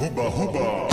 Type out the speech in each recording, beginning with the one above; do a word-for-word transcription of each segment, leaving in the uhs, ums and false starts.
Huba huba.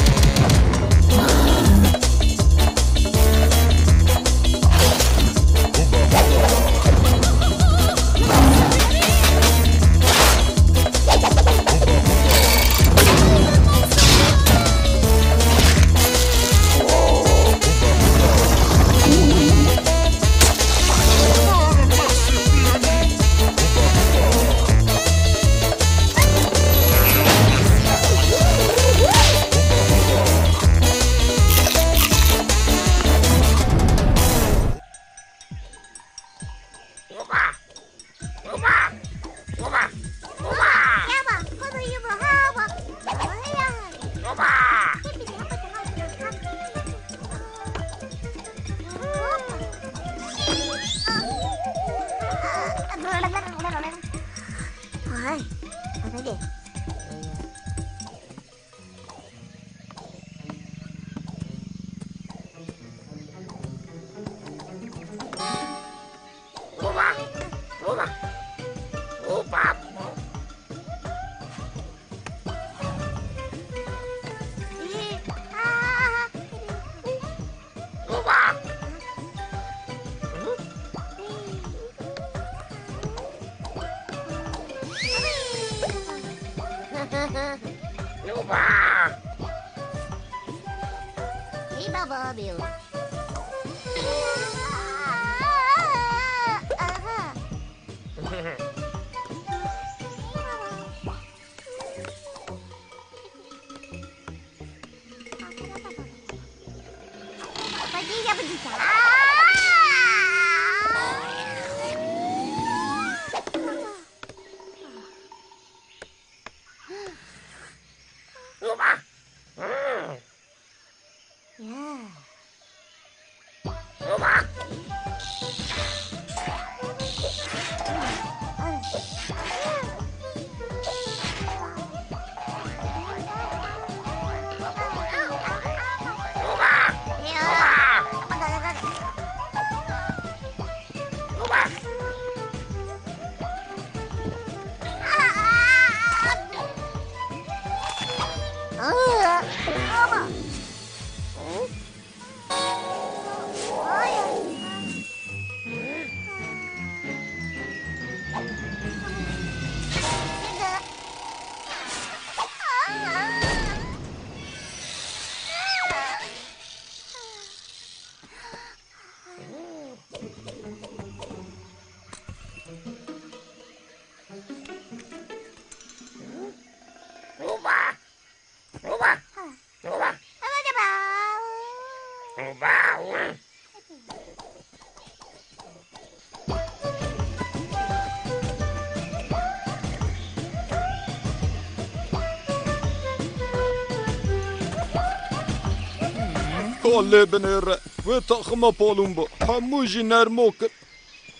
Hey, Baba Bill. Aha. Ka lê binêre, wê taxima Palumbo hemû jî nermo kir.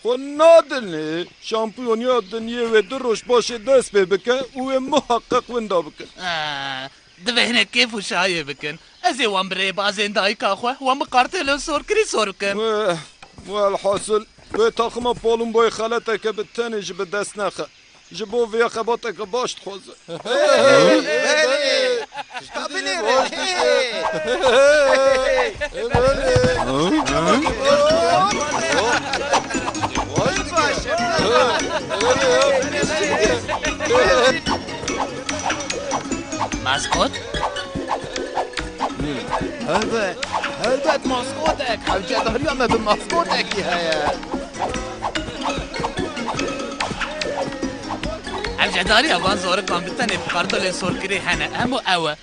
Xwe nadinê şampiyoniya dinyê wê du roj paşê dest pê bike û wê muheqeq winda bikin. Aa, divê hinek kêf û şahiyê bikin. Ez ê wan bi rêbazên dayika xwe, wan bi kartêlên sorkirî sor bikim. Weh, welhasil, wê taxima Palumboyê xeleteke bi tenê jî bi dest nexe. Ji bo vê xebateke baş dixwaze. Belê, belê. Pişta binêre. Maskot? Helbet, helbet maskotek. Hewcedariya me bi maskotekî heye. Hewcedariya van zorikan bi tenê bi kartolên sorkirî hene. Hemû ew e.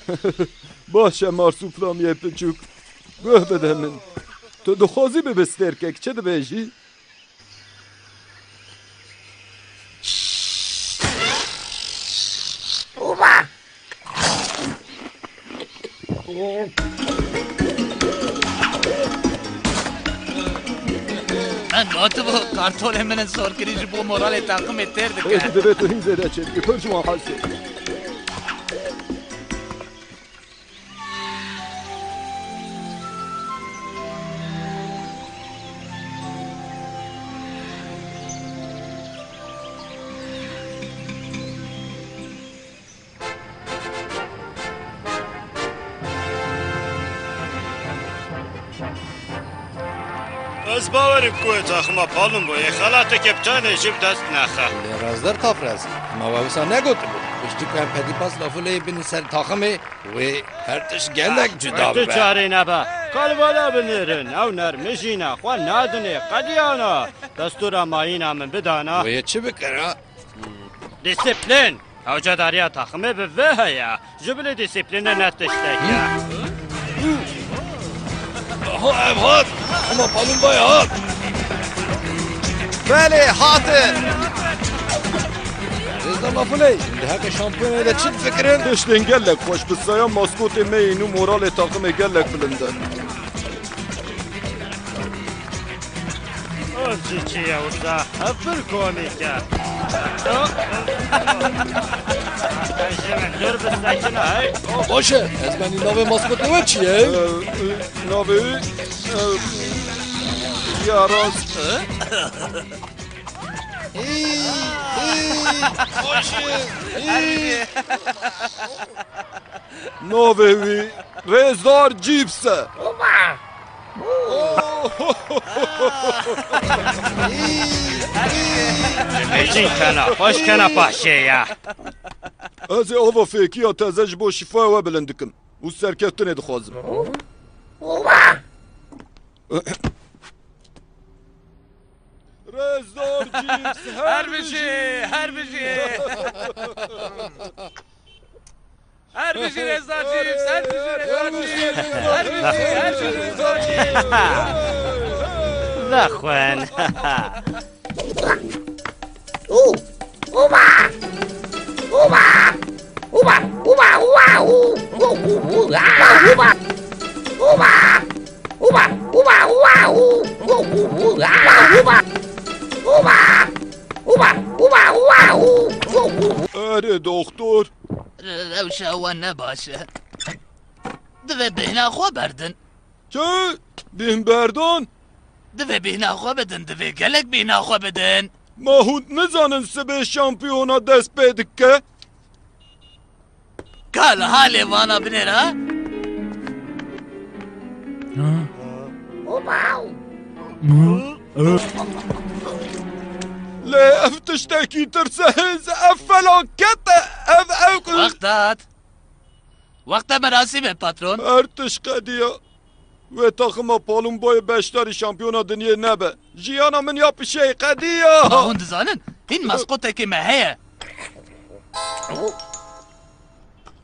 Baş e, Marsuplamiyê piçûk. Guh bide min. Tu dixwazî bibe stêrkek, çi dibêjî? Min gotibû, kartolên min ên sorkirî ji bo moralê taqimê têr dikin. Êdî divê tu hîn zêde çêbikî, pir ji wan hesê. Ez bawerim ku wê taxima Palumboyê xelateke bi tenê jî bi dest nexe. Lê Rezdar Tafrez, hema we wisa negotibû. Piştî ku em Pedîpas Lafuleyê bin ser taximê, wê her tişt gelek cuda bibe. Çarê nebe. Kalvala binêrin, ew nermijî ne, xwe nadinê, qediyana. Destûra mayîna min bidana. Wê çi bikira? Disiplîn! Ew cedariya taximê bi vê heye. Ji bilî disiplînê ne tiştek e. Aha, ev hat! Hema Palumbayê hat! Belê, hatin! Rêzdar Lafuley, di heqê şampiyonê de çi difikirin? Tiştên gelek xweş bi saya maskotê me yîn û moralê taximê gelek bilind e. Ev jî çi ye wisa? Ev pir komîk e. Ji min dûr bi sekine, hey. Baş e, ez benî navê maskotê we çi ye? Ee, e, navê wî, e, Yaras. Hî, hî, baş e, hî. Navê wî Rêzdar Cîps e. Mecîn kena, xweş kena paşê ya. Ez ê ava fêkiya teze ji bo şîfaya we bilind dikim û serkeftinê dixwazim. Rêzdar Cîps, her bijî, her bijî. Her bijî Rêzdar Cîps, her bijî Rêzdar Cîps, her bijî, her bijî Rêzdar Cîps. Vexwin. Erê doxtor. Re-, rewşa wan ne baş e. Divê bêhna xwe berdin. Çi? Bîhn berdan? Divê bîhna xwe bidin, divê gelek bîhna xwe bidin. Ma hûn nizanin sibê şampiyona dest pê dike? Ka li halê vana binêre. Lê ev tiştekî tirsehêz, ev felaket e, ev, ev. Wext hat. Wexta merasîmê, patron. Her tişt qediya. Wê taxima Palumboyê beşdarî şampiyona dinyê nebe. Jiyana min ya pişeyî qediya. Ma hûn dizanin, hîn maskotekê me heye.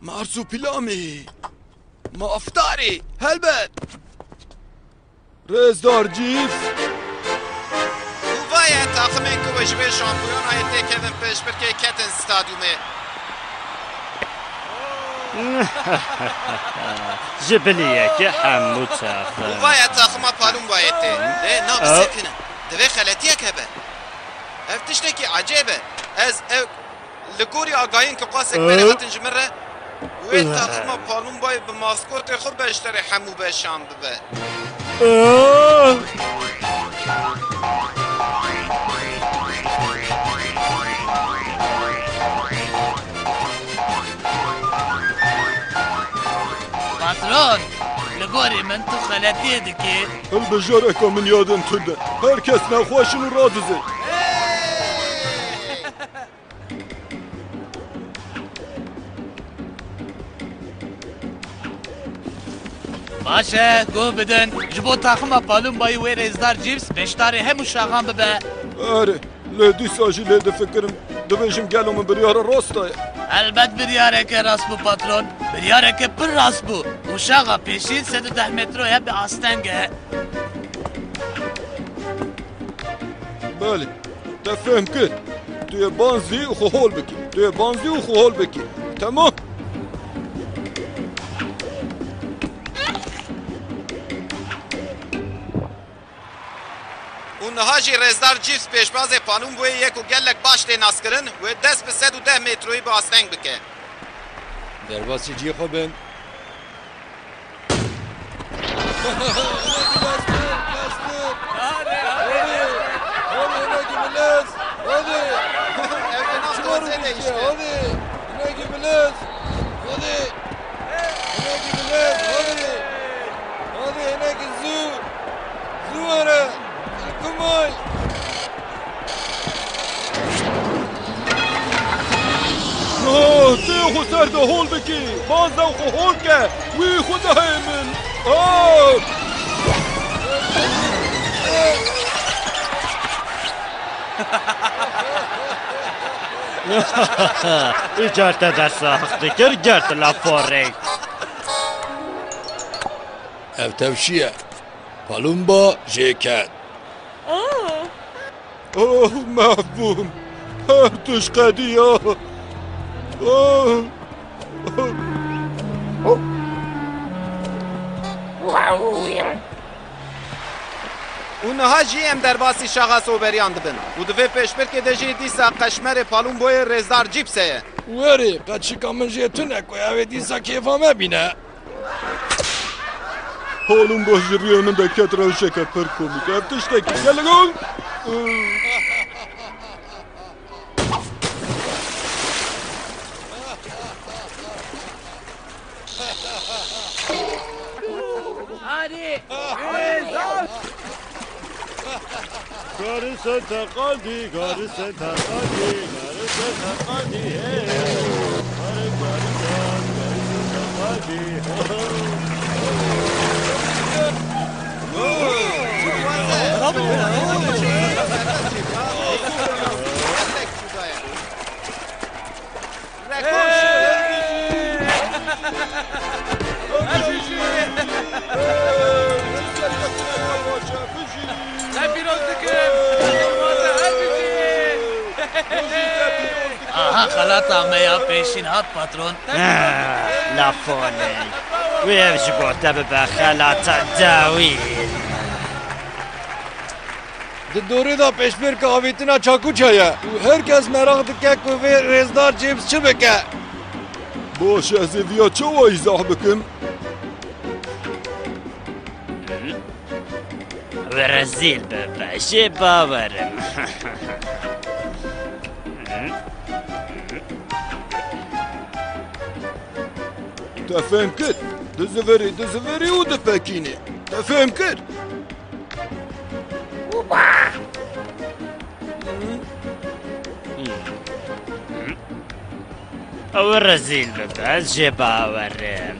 Marsupilami. Maftarî, helbet. Rêzdar Cîf. Û va ye taximên ku ji vê şampiyonayê têkevin pêşbirkê ketin stadyumê. Ji bilî yekê hemû çaxin. Û va ye taxima Palumbayê tê. Lê na bisekinin. Divê xeletiyek hebe. Ev tiştekî ecêb e. Ez ew Li gorî agahiyên ku qasek berê hatin ji min re, wê taxima Palumbayê bi maskotê xwe beşdarê hemû beşan bibe. Patron, li gorî min tu xeletiyê dikî. Hilbijareka min ya din tund e. Her kes nexweş in û radizê. Baş e, guh bidin. Ji bo taxima Palumbayî wê rêzdar Cîps beşdarê hemû şaxan bibe. Erê, lê dîsa jî lê difikirim. Dibêjim gelo min biryara rast daye? Helbet biryareke rast bû, patron. Biryareke pir rast bû. Û şaxa pêşî sed û deh metroya bi asteng e. Belê. Te fehm kir. Tu yê banzî û xwe hol bikî. Tu yê banzî û xwe hol bikî. Temam. Û niha jî rêzdar Cîfs pêşbazê Palûmbûyê yê ku gelek baş tê naskirin, wê dest bi sed û deh metroyî bi asteng bike. Derbasî cihê xwe bin. Hadi, hadi, hadi. Hadi, hadi, hinekî bilind. Hadi. Ev nas Çima kozê de rûdîşe? Hadi. Hinekî bilind. Hadi. Hinekî bilind. Hadi. Hadi, hinekî zû. Zû were. Vay! Oh, tu xwe ser de hol bikî. Baza xwe hol ke. Wî xwe dihê min. Oh! Îcar te dersa heq dikir, ger tu laforê. Ev tevşî ye. Palûmba jê ket. Aa! Oh, mehbûm. Her tişt qediya. Oh. Û niha jî em derbasî şaxa Soberiyan dibin. Û di vê pêşbirkê de jî dîsa qeşmerê Palûmboyê Rêzdar Cîps heye. Werê, qeçika min jê tune ku ew ê dîsa kêfa me bîne. Palûmbo ji riyê min de ket rewşeke pir komîk. Ev tiştekî gelek. Hadi. Garise teqandî, garise teqandî, garise teqandî, hey. Gari, gari, gari, garise teqandî. Aha, xelata me ya pêşîn hat, patron. Ah, lafonê. Wê ev ji bo te bibe xelata dawî. Di dorê de pêşbirka avêtina çakûç heye û her kes meraq dike ku vê rêzdar James çi bike. Baş e, ez ê viya çawa îzah bikim? Wê rezîl bibe, jê bawer im. Te fêm kir? Dizivirî, dizivirî û dipekînî. Te fêm kir? Ew rezîl bibe, ez jê bawer im.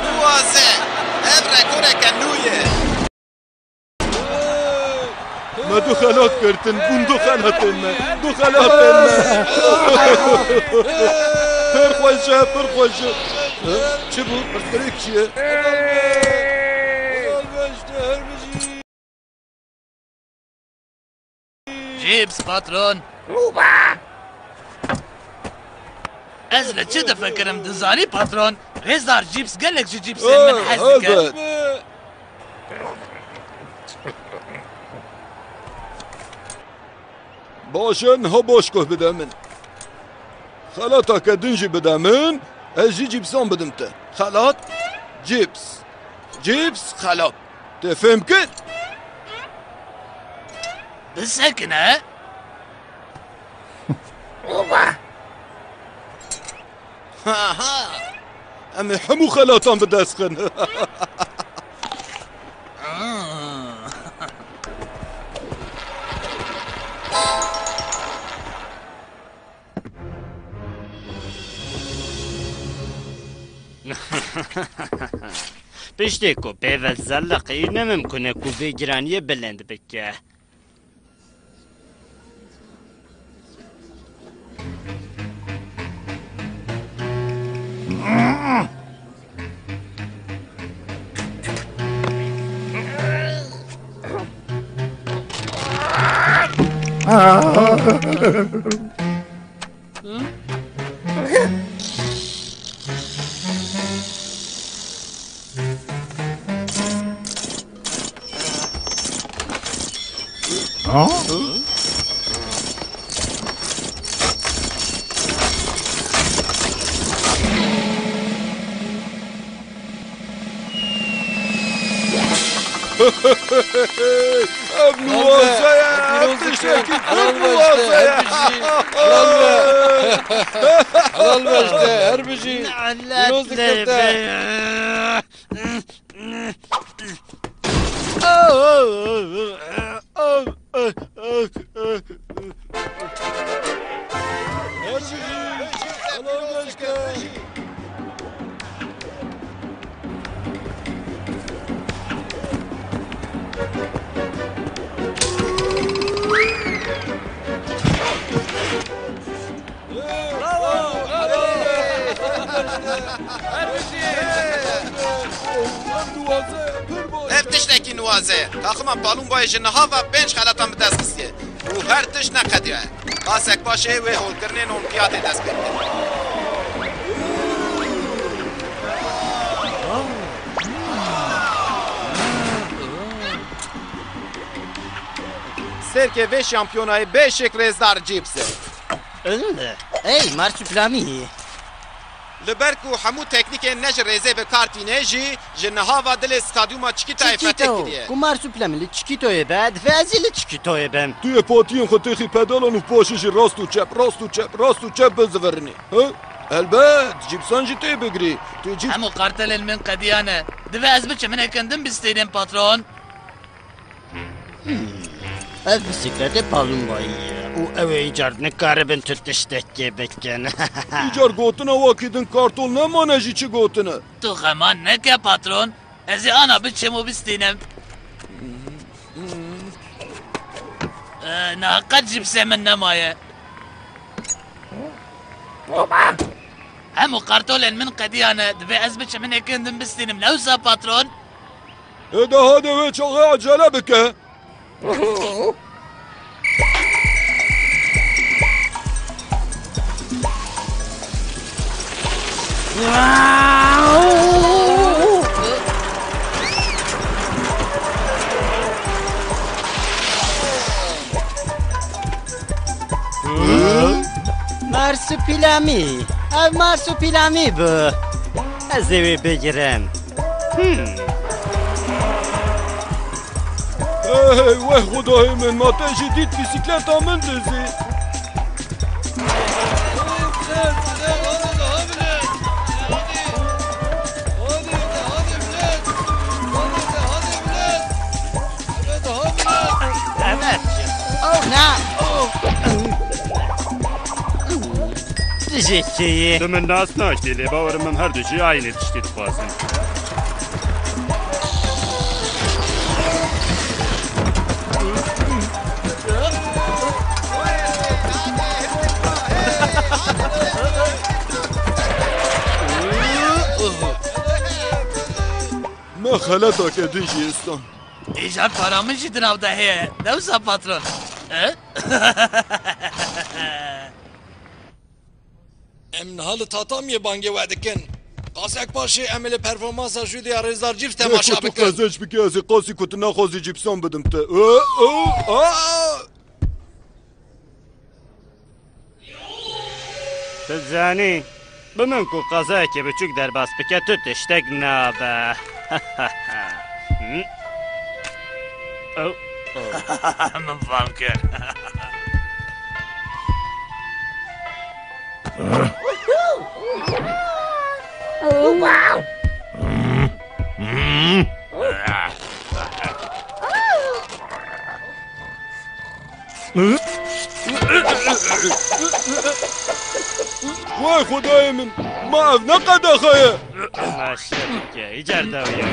Duwazdeh. Ev rekoreke nû ye. Me du xelat girtin, bûn du xelatên me. Du xelatên me. Pir xweş e, pir xweş e. Çi bû? Pirsgirêk çi ye? Cips, patron. Ez li çi difikirim, dizanî, patron? Rêzdar Cips gelek ji cipsên min hez dike. Elbet. Baş e, niha baş guh bide min. Xelateke din jî bide min, ez jî cîpsan bidim te. Xelat, cîps. Cîps, xelat. Te fêm kir? Bisekine. Oba! Ha ha! Em ê hemû xelatan bi dest xin. Piştê ku pêvel zeliqî, ne mimkun e ku vê giraniyê bilind bike. Ev nuwaze ye, ev tiştekî pir nuwaze ye. Helal be işte, her bijî. Pîroz dikirte. Ev tiştekî nuwaze ye. Taxima Palûmbayê ji niha ve pênc xeletan bi dest xistiye û her tişt neqediyaye. Qasek paşê wê holkirinên Olimpiyadê dest pê bike. Serkê vê şampiyonayê bê şik rêzdar Cîps e. Ey, marsupilami. Li ber ku hemû teknîkên ne ji rêzê bi kar tîne jî, ji niha ve dilê stadyuma Çikîtayê fetih kiriye. Ku marsupilami li Çikîtoyê be, divê ez jî li Çikîtoyê bim. Tu yê patiyên xwe têxî pedalan û paşê jî rast û çep, rast û çep, rast û çep bizivirinî. He? Elbet, Cîpsan jî tê bigirî. Tu Cîps Hemû kartelên min qediyane. Divê ez biçim hinekin din bistînim, patron. Ev bisiklete Palumbayî ye û ew ê îcar nikaribin tu tiştekê bikin. Îcar gotina wekî din kartol nemane jî çi gotine? Tu xeman neke patron, ez ê ana biçim û bistînim. Ee, niha qet Cîpsê min nemaye. Hemû kartolên min qediyane, divê ez biçim hinekin din bistînim, ne wisa patron? Hêde hade wê çaxê ecele bike. Marsupilami. Ev marsupilami bû. Ez ê wê bigirim. Hmm. Ey weh Xwedayê min, ma te jî dît bisikleta min dizî. Evet. Oh, na. Oh. Dijekeye. Tu min nas nakî, lê bawer min her du jî aynî tiştî dixwazin. Me xeletake din jî istan. Îcar para min jî di nav de heye. Ne wisa patron? E? Em niha li Tatamyê bangê we dikin. Qasek paşê em ê li performansa jûdî ya Rêzdar Cîps temaşa bikin. Qezenc bike, ez ê qasî ku tu naxwazî cîpsan bidim te. Ö, ö, a! Tu zanî, bi min ku qezayekî biçûk derbas bike, tu tiştek nabe. Ew, ew. Min fam kir. Vay Xwedayê min, ma ev ne qedexe ye? Maşe bike, îcar dawiya.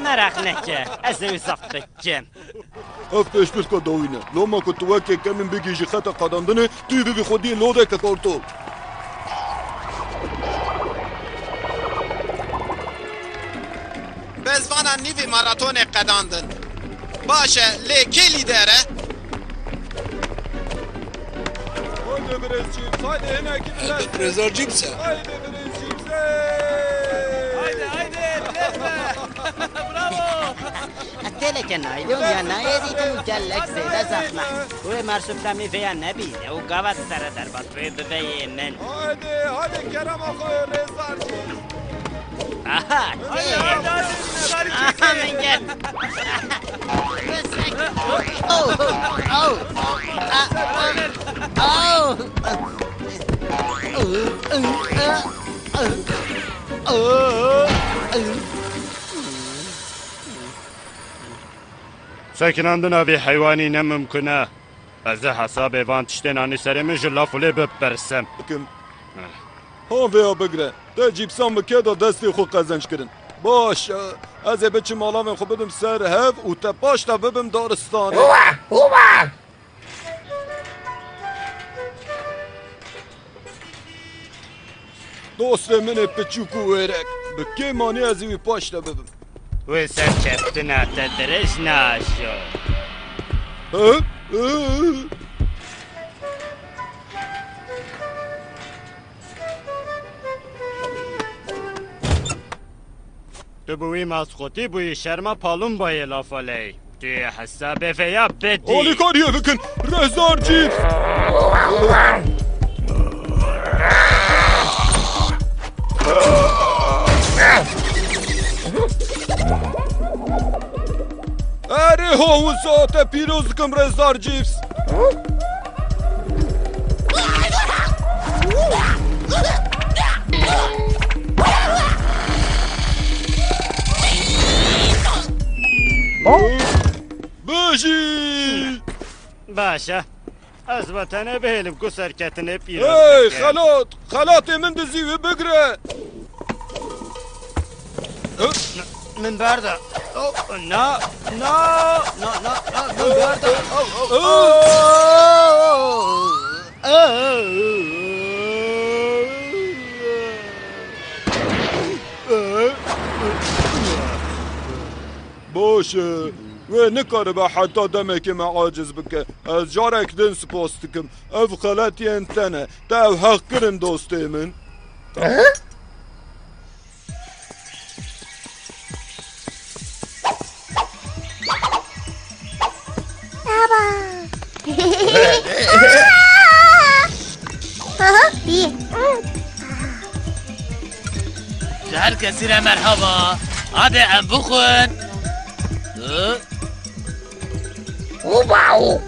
Meraq neke, ez ê wî zaf bikim. Ev pêşbirka dawî ne. Loma ku tu wekê Kevin bigihîjî xeta qedandinê, tu yê bibî xwediyê lodeke kartol. Bi ez vana nîvê maratonê qedandin. Baş e, lê kê lîder e? Haydi birêz Cîps, haydi hinekî bi dest. Elbet Rêzdar Cîps e. Haydi birêz Bravo! Geleke naylon ya nayê dîtin û gelek zêde zexme. Wê mersûflemî vêya nebî, ew gava sere derbat wê bibeyê min. Haydi, haydi kerema xwe rêzdar cî. Aha, tê. Aha, min get. Oh, oh, oh. Ah, ah, oh. Sekinandina vî heywanî ne mimkun e. Ez ê hesabê van tiştên anî serê min ji Lafulê bipirsim. Kim? Ha vêya bigre. Te cîpsan bi kê de destê xwe qezenc kirin? Baş e. Ez ê biçim alavên xwe bidim ser hev û te paş de bibim daristanê. Huwa! Huwa! Dostê min ê piçûk û wêrek. Bi kêmanî ez ê wî paş de bibim. Wê serkeftina te dirêj najo. Hı? Hı? Tu bi wî masqotî bûyî şerma palûmbayê Lafaleyê. Tu yê hesabê vêya bidî. Alîkariyê bikin, Rêzdar Cîps! Erê ho, wisa te pîroz dikim, Rêzdar Cîps! Bijî! Baş e. Ez bi tenê bihêlim ku serketinê pîroz Hey, bike. Xelat! Xelatê min dizî wî bigre! Min berda. Oh, na, na, na, na, na, min berda. Oh, oh, oh. Baş e. Wê nikaribe heta demekê me aciz bike. Ez carek din spas dikim. Ev xeletiyên te ne. Te ev heq kirin, dostê min. Baba. Aha, iyi. Ji her kesî re merhaba. Hadi em bixwin. Hı? Wow!